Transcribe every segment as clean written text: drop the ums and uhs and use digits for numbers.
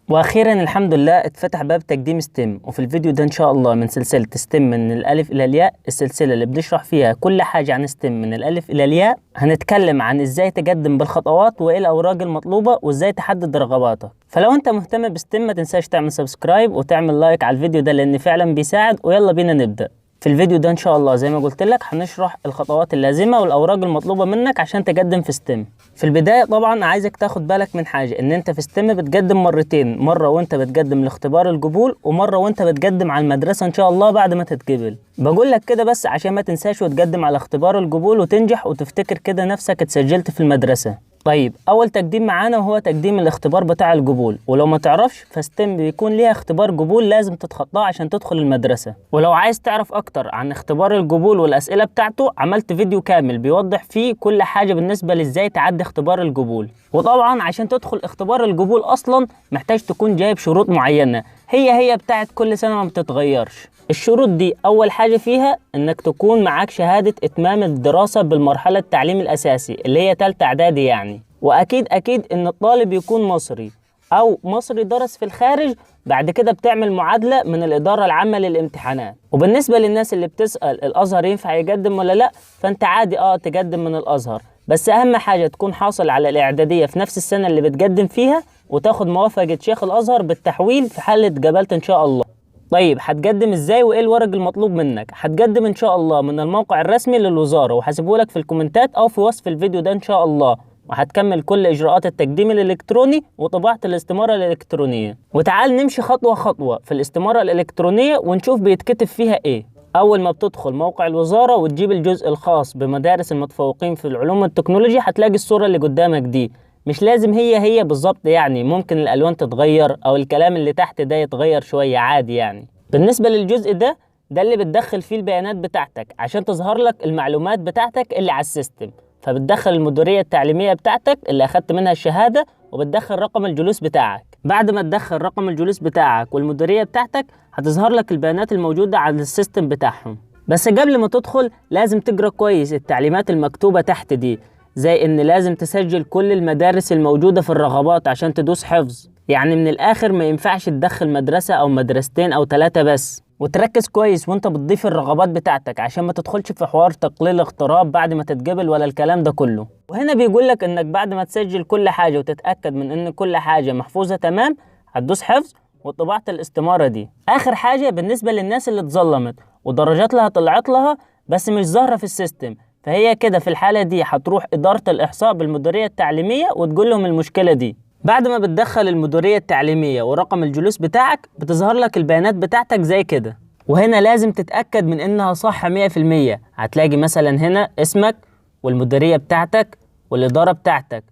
واخيرا الحمد لله اتفتح باب تقديم STEM. وفي الفيديو ده ان شاء الله من سلسلة STEM من الالف الى الياء، السلسلة اللي بنشرح فيها كل حاجة عن STEM من الالف الى الياء، هنتكلم عن ازاي تقدم بالخطوات وايه الاوراق المطلوبة وازاي تحدد رغباتك. فلو انت مهتم ب STEM ما تنساش تعمل subscribe وتعمل like على الفيديو ده لان فعلا بيساعد. ويلا بينا نبدأ. في الفيديو ده ان شاء الله زي ما قلت لك هنشرح الخطوات اللازمة والاوراق المطلوبة منك عشان تقدم في STEM. في البداية طبعا عايزك تاخد بالك من حاجة، ان انت في STEM بتقدم مرتين، مرة وانت بتقدم لاختبار القبول ومرة وانت بتقدم على المدرسة ان شاء الله بعد ما تتقبل. بقول لك كده بس عشان ما تنساش وتقدم على اختبار القبول وتنجح وتفتكر كده نفسك اتسجلت في المدرسة. طيب اول تقديم معانا وهو تقديم الاختبار بتاع القبول، ولو ما تعرفش ف STEM بيكون ليها اختبار قبول لازم تتخطاه عشان تدخل المدرسة. ولو عايز تعرف اكتر عن اختبار القبول والاسئلة بتاعته عملت فيديو كامل بيوضح فيه كل حاجة بالنسبة لازاي تعدي اختبار القبول. وطبعا عشان تدخل اختبار القبول اصلا محتاج تكون جايب شروط معينة هي بتاعت كل سنة ما بتتغيرش. الشروط دي اول حاجة فيها انك تكون معاك شهادة اتمام الدراسة بالمرحلة التعليم الاساسي اللي هي تالتة اعدادي يعني، واكيد اكيد ان الطالب يكون مصري او مصري درس في الخارج، بعد كده بتعمل معادلة من الادارة العامة للامتحانات. وبالنسبة للناس اللي بتسأل الازهر ينفع يقدم ولا لا، فانت عادي تقدم من الازهر، بس اهم حاجة تكون حاصل على الاعدادية في نفس السنة اللي بتقدم فيها وتاخد موافقة شيخ الازهر بالتحويل في حالة قبلت ان شاء الله. طيب هتقدم ازاي وايه الورق المطلوب منك؟ هتقدم ان شاء الله من الموقع الرسمي للوزارة، وهسيبه لك في الكومنتات او في وصف الفيديو ده ان شاء الله، وهتكمل كل اجراءات التقديم الالكتروني وطباعة الاستمارة الالكترونية. وتعال نمشي خطوة خطوة في الاستمارة الالكترونية ونشوف بيتكتب فيها ايه. اول ما بتدخل موقع الوزارة وتجيب الجزء الخاص بمدارس المتفوقين في العلوم والتكنولوجيا هتلاقي الصورة اللي قدامك دي، مش لازم هي بالظبط يعني، ممكن الالوان تتغير او الكلام اللي تحت ده يتغير شوية عادي يعني. بالنسبة للجزء ده اللي بتدخل فيه البيانات بتاعتك عشان تظهر لك المعلومات بتاعتك اللي على ال system، فبتدخل المديرية التعليمية بتاعتك اللي اخدت منها الشهادة وبتدخل رقم الجلوس بتاعك. بعد ما تدخل رقم الجلوس بتاعك والمديرية بتاعتك هتظهر لك البيانات الموجودة على ال system بتاعهم. بس قبل ما تدخل لازم تقرأ كويس التعليمات المكتوبة تحت دي، زي ان لازم تسجل كل المدارس الموجودة في الرغبات عشان تدوس حفظ، يعني من الاخر ما ينفعش تدخل مدرسة او مدرستين او 3 بس. وتركز كويس وانت بتضيف الرغبات بتاعتك عشان ما تدخلش في حوار تقليل اغتراب بعد ما تتقبل ولا الكلام ده كله. وهنا بيقول لك انك بعد ما تسجل كل حاجة وتتأكد من ان كل حاجة محفوظة تمام هتدوس حفظ وطباعة الاستمارة دي. اخر حاجة بالنسبة للناس اللي اتظلمت ودرجات لها طلعت لها بس مش ظاهرة في ال system، فهي كده في الحالة دي هتروح إدارة الإحصاء بالمديرية التعليمية وتقول لهم المشكلة دي. بعد ما بتدخل المديرية التعليمية ورقم الجلوس بتاعك بتظهر لك البيانات بتاعتك زي كده، وهنا لازم تتأكد من إنها صح 100%. هتلاقي مثلا هنا اسمك والمديرية بتاعتك والإدارة بتاعتك،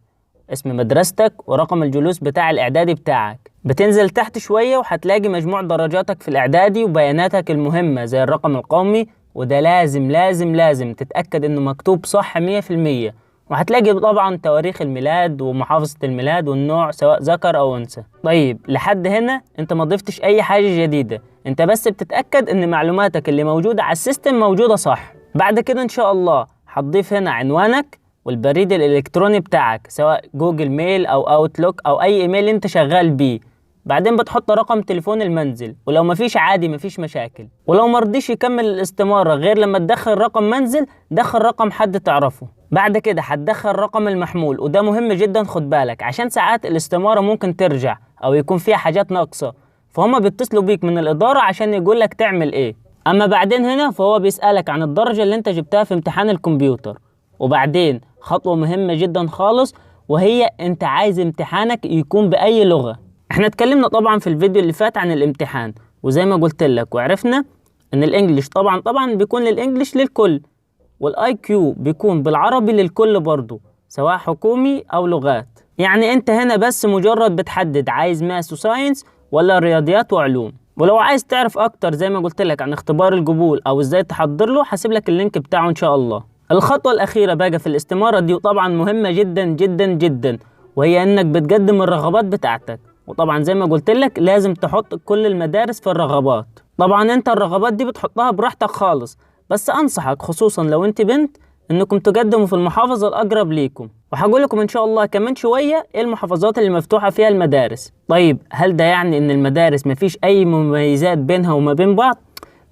اسم مدرستك ورقم الجلوس بتاع الإعدادي بتاعك. بتنزل تحت شوية وهتلاقي مجموع درجاتك في الإعدادي وبياناتك المهمة زي الرقم القومي، وده لازم لازم لازم تتأكد انه مكتوب صح 100%. وهتلاقي طبعا تواريخ الميلاد ومحافظة الميلاد والنوع سواء ذكر او انثى. طيب لحد هنا انت ما ضفتش اي حاجة جديدة، انت بس بتتأكد ان معلوماتك اللي موجودة على ال system موجودة صح. بعد كده ان شاء الله هتضيف هنا عنوانك والبريد الالكتروني بتاعك سواء Google Mail او Outlook او اي ايميل انت شغال بيه. بعدين بتحط رقم تليفون المنزل، ولو مفيش عادي مفيش مشاكل. ولو مرضيش يكمل الاستمارة غير لما تدخل رقم منزل دخل رقم حد تعرفه. بعد كده هتدخل رقم المحمول، وده مهم جدا خد بالك عشان ساعات الاستمارة ممكن ترجع او يكون فيها حاجات ناقصة، فهم بيتصلوا بيك من الإدارة عشان يقولك تعمل ايه. اما بعدين هنا فهو بيسألك عن الدرجة اللي انت جبتها في امتحان الكمبيوتر. وبعدين خطوة مهمة جدا خالص، وهي انت عايز امتحانك يكون بأي لغة. احنا اتكلمنا طبعا في الفيديو اللي فات عن الامتحان، وزي ما قلت لك وعرفنا ان ال English طبعا بيكون لل English للكل، وال IQ بيكون بالعربي للكل برضو سواء حكومي او لغات. يعني انت هنا بس مجرد بتحدد عايز math و science ولا رياضيات وعلوم. ولو عايز تعرف اكتر زي ما قلت لك عن اختبار القبول او ازاي تحضر له هسيب لك ال link بتاعه ان شاء الله. الخطوة الاخيرة بقى في الاستمارة دي وطبعا مهمة جدا جدا جدا، وهي انك بتقدم الرغبات بتاعتك. وطبعا زي ما قلت لك لازم تحط كل المدارس في الرغبات. طبعا انت الرغبات دي بتحطها براحتك خالص، بس انصحك خصوصا لو انت بنت انكم تقدموا في المحافظة الاقرب ليكم. وهقول لكم ان شاء الله كمان شوية ايه المحافظات اللي مفتوحة فيها المدارس. طيب هل ده يعني ان المدارس مفيش اي مميزات بينها وما بين بعض؟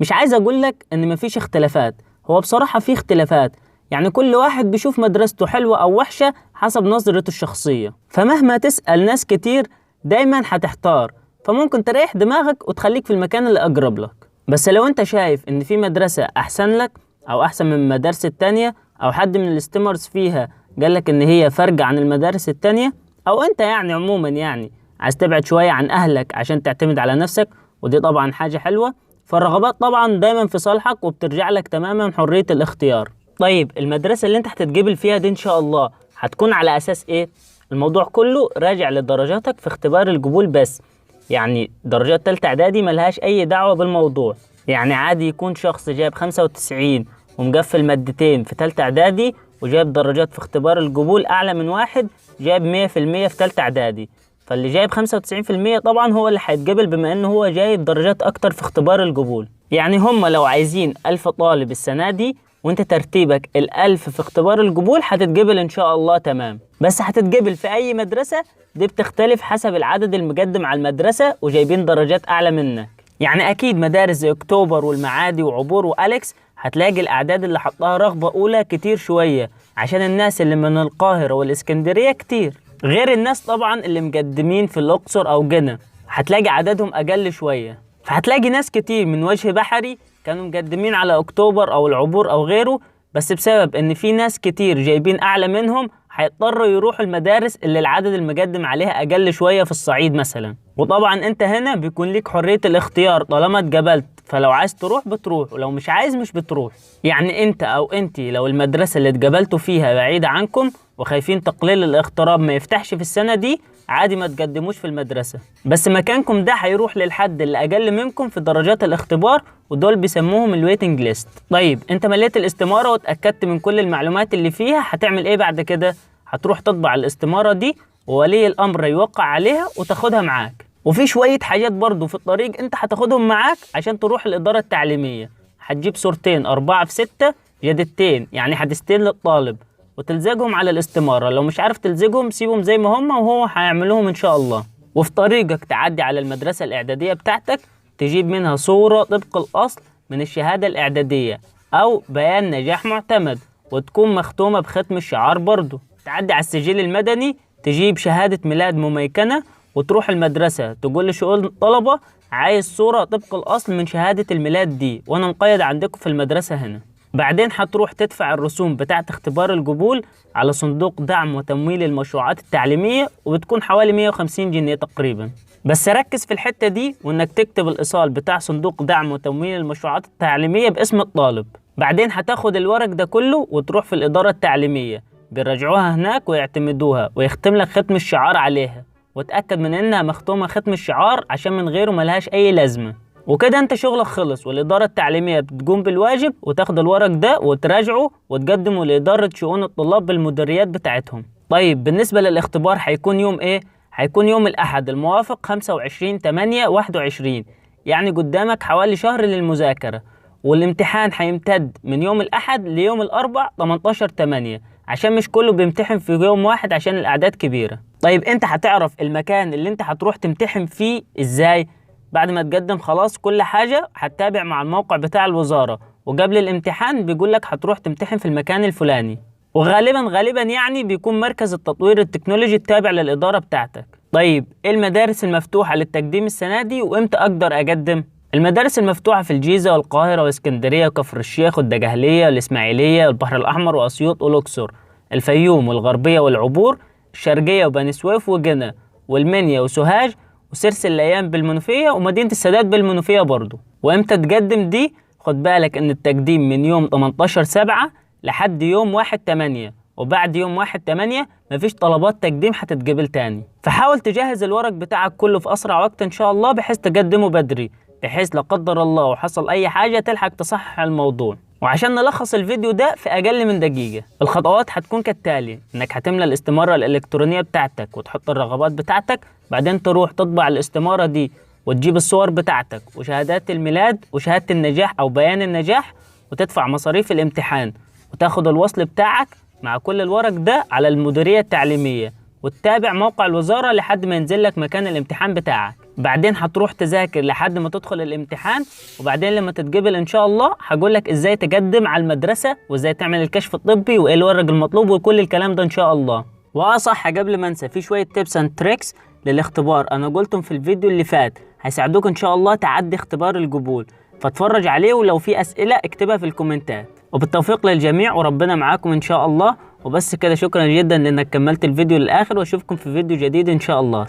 مش عايز اقول لك ان مفيش اختلافات، هو بصراحة في اختلافات، يعني كل واحد بيشوف مدرسته حلوة او وحشة حسب نظرته الشخصية، فمهما تسأل ناس كتير دايما هتحتار، فممكن تريح دماغك وتخليك في المكان اللي اقرب لك. بس لو انت شايف ان في مدرسة احسن لك او احسن من المدارس التانية، او حد من ال STEMers فيها قالك ان هي فرق عن المدارس التانية، او انت يعني عموما يعني عايز تبعد شوية عن اهلك عشان تعتمد على نفسك، ودي طبعا حاجة حلوة، فالرغبات طبعا دايما في صالحك وبترجع لك تماما حرية الاختيار. طيب المدرسة اللي انت هتتقبل فيها دي ان شاء الله هتكون على اساس ايه؟ الموضوع كله راجع لدرجاتك في اختبار القبول بس، يعني درجات تالتة اعدادي ملهاش اي دعوة بالموضوع. يعني عادي يكون شخص جايب 95 ومقفل مادتين في تالتة اعدادي وجايب درجات في اختبار القبول اعلى من واحد جايب 100% في تالتة اعدادي، فاللي جايب 95% طبعا هو اللي هيتقبل بما انه هو جايب درجات اكتر في اختبار القبول. يعني هم لو عايزين 1000 طالب السنة دي وانت ترتيبك 1000 في اختبار القبول هتتقبل ان شاء الله تمام. بس هتتقبل في اي مدرسة دي بتختلف حسب العدد المقدم على المدرسة وجايبين درجات اعلى منك. يعني اكيد مدارس زي اكتوبر والمعادي وعبور واليكس هتلاقي الاعداد اللي حطها رغبة اولى كتير شوية عشان الناس اللي من القاهرة والاسكندرية كتير، غير الناس طبعا اللي مقدمين في الاقصر او جنة هتلاقي عددهم اقل شوية. فهتلاقي ناس كتير من وجه بحري كانوا مقدمين على اكتوبر او العبور او غيره، بس بسبب ان في ناس كتير جايبين اعلى منهم هيضطروا يروحوا المدارس اللي العدد المقدم عليها اقل شوية في الصعيد مثلا. وطبعا انت هنا بيكون ليك حرية الاختيار طالما اتقبلت، فلو عايز تروح بتروح ولو مش عايز مش بتروح. يعني انت او انتي لو المدرسة اللي اتقبلتوا فيها بعيدة عنكم وخايفين تقليل الاغتراب ما يفتحش في السنة دي، عادي ما تقدموش في المدرسة، بس مكانكم ده هيروح للحد اللي اقل منكم في درجات الاختبار، ودول بيسموهم ال waiting list. طيب انت مليت الاستمارة واتأكدت من كل المعلومات اللي فيها، هتعمل ايه بعد كده؟ هتروح تطبع الاستمارة دي وولي الامر يوقع عليها وتاخدها معاك. وفي شوية حاجات برضو في الطريق انت هتاخدهم معاك عشان تروح الإدارة التعليمية. هتجيب صورتين 4 في 6 جددتين، يعني حدثتين للطالب، وتلزقهم على الاستمارة. لو مش عارف تلزقهم سيبهم زي ما هم وهو هيعملوهم ان شاء الله. وفي طريقك تعدي على المدرسة الإعدادية بتاعتك تجيب منها صورة طبق الأصل من الشهادة الإعدادية أو بيان نجاح معتمد، وتكون مختومة بختم الشعار برضو. تعدي على السجل المدني تجيب شهادة ميلاد مميكنة، وتروح المدرسة تقول لشؤون الطلبة عايز صورة طبق الأصل من شهادة الميلاد دي وأنا مقيد عندكم في المدرسة هنا. بعدين هتروح تدفع الرسوم بتاعة اختبار القبول على صندوق دعم وتمويل المشروعات التعليمية، وبتكون حوالي 150 جنيه تقريبا. بس ركز في الحتة دي وانك تكتب الإيصال بتاع صندوق دعم وتمويل المشروعات التعليمية باسم الطالب. بعدين هتاخد الورق ده كله وتروح في الإدارة التعليمية، بيراجعوها هناك ويعتمدوها ويختم لك ختم الشعار عليها، وتأكد من انها مختومة ختم الشعار عشان من غيره ملهاش اي لازمة. وكده انت شغلك خلص، والإدارة التعليمية بتقوم بالواجب وتاخد الورق ده وتراجعه وتقدمه لإدارة شؤون الطلاب بالمديريات بتاعتهم. طيب بالنسبة للاختبار هيكون يوم ايه؟ هيكون يوم الأحد الموافق 25/8/21، يعني قدامك حوالي شهر للمذاكرة. والامتحان هيمتد من يوم الأحد ليوم الأربع 18/8، عشان مش كله بيمتحن في يوم واحد عشان الأعداد كبيرة. طيب انت هتعرف المكان اللي انت هتروح تمتحن فيه ازاي؟ بعد ما تقدم خلاص كل حاجة هتتابع مع الموقع بتاع الوزارة، وقبل الامتحان بيقول لك هتروح تمتحن في المكان الفلاني، وغالبا غالبا يعني بيكون مركز التطوير التكنولوجي التابع للإدارة بتاعتك. طيب ايه المدارس المفتوحة للتقديم السنة دي وامتى اقدر اقدم؟ المدارس المفتوحة في الجيزة والقاهرة واسكندرية وكفر الشيخ والدقهلية والإسماعيلية والبحر الأحمر وأسيوط والأقصر، الفيوم والغربية والعبور، الشرقية وبني سويف وجنة والمنيا وسوهاج وسرس الأيام بالمنوفية ومدينة السادات بالمنوفية برضو. وامتى تقدم دي؟ خد بالك ان التقديم من يوم 18/7 لحد يوم 1/8، وبعد يوم 1/8 مفيش طلبات تقديم هتتقبل تاني. فحاول تجهز الورق بتاعك كله في أسرع وقت إن شاء الله بحيث تقدمه بدري، بحيث لا قدر الله وحصل أي حاجة تلحق تصحح الموضوع. وعشان نلخص الفيديو ده في أقل من دقيقة، الخطوات هتكون كالتالي: إنك هتملى الاستمارة الإلكترونية بتاعتك وتحط الرغبات بتاعتك، بعدين تروح تطبع الاستمارة دي وتجيب الصور بتاعتك وشهادات الميلاد وشهادة النجاح أو بيان النجاح، وتدفع مصاريف الامتحان وتاخد الوصل بتاعك، مع كل الورق ده على المديرية التعليمية، وتتابع موقع الوزارة لحد ما ينزل لك مكان الامتحان بتاعك. بعدين هتروح تذاكر لحد ما تدخل الامتحان، وبعدين لما تتقبل ان شاء الله هقول لك ازاي تقدم على المدرسة وازاي تعمل الكشف الطبي وايه الورق المطلوب وكل الكلام ده ان شاء الله. واصح قبل ما انسى، في شوية tips and tricks للاختبار انا قلتهم في الفيديو اللي فات، هيساعدوك ان شاء الله تعدي اختبار القبول، فاتفرج عليه، ولو في اسئلة اكتبها في الكومنتات. وبالتوفيق للجميع وربنا معاكم ان شاء الله. وبس كده، شكرا جدا لانك كملت الفيديو للاخر، واشوفكم في فيديو جديد ان شاء الله.